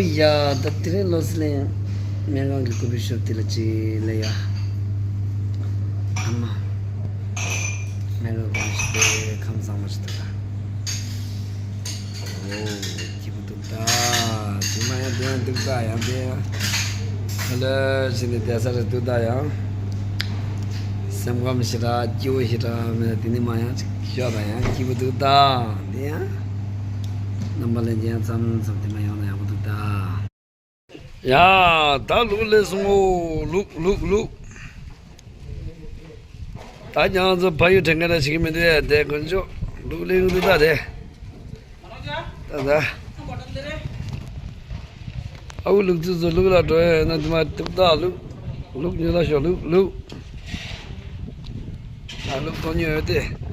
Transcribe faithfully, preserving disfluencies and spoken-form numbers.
ཡ། ད་དེ་རིང་ལོ་སི་ལེན་སྨན་ཁང་གི་ཀོ་ཕི་ཤོབ་དེ་ལ་ཅིག་ལས་ཡ། ཨ་མ། སྨན་ཁང་ཀོ་ཕི་ཤོབ་དེ་ཁམས་བཟང་པོ་ཞིག་འདུག་ད། ཨོ། སྐྱིད་པོ་འདུག་ད། དེ་མ་ཡང་དེ་ཡང་འདུག་ད་ཡང་དེ་ཡང་། ཧ་ལས་ཕྱིན་ནས་བསྡད་ས་རེད་འདུག་ད་ཡང་། སེམས་ཁམས་ཞེ་དྲག་སྐྱིད་པོ་ཞེ་དྲག་མེད་དེ་ནི་མ་ཡང་ཅིག་ཤོག་ད་ཡང་སྐྱིད་པོ་འདུག་ད། དེ་ཡང་། རྣམ་པ་ལྷན་རྒྱས་མཚམས་མཚམས་དེ་མ་ཡོང་ན་ཡག་པོ་འདུག་ད། ཡ། ད་ལུག་ལས་སོང་ངོ་། ལུག་ལུག་ལུག་ད་ཀྱང་ཚོ་ཕ་ཡུལ་དྲན་མཁན་ལ་ཞིག་མི་འདུག་ཡ། དེ་དཀོན་མཆོག་ལུག་ལས་ཡོང་དུས་ད་དེ། ད་ད། ཨ་ཁུ་ལུག་ཚོ་ཚོ་ལུག་ལ་འགྲོ་ཡ་ཡོད་ན་དེ་མ་ཐུབ་ད་ལུག་ལུག་ཉོ་ལ་ཤོག་ལུག་ལུག་ད་ལུག་གཏོང་ཉོ་ཡོད་དེ།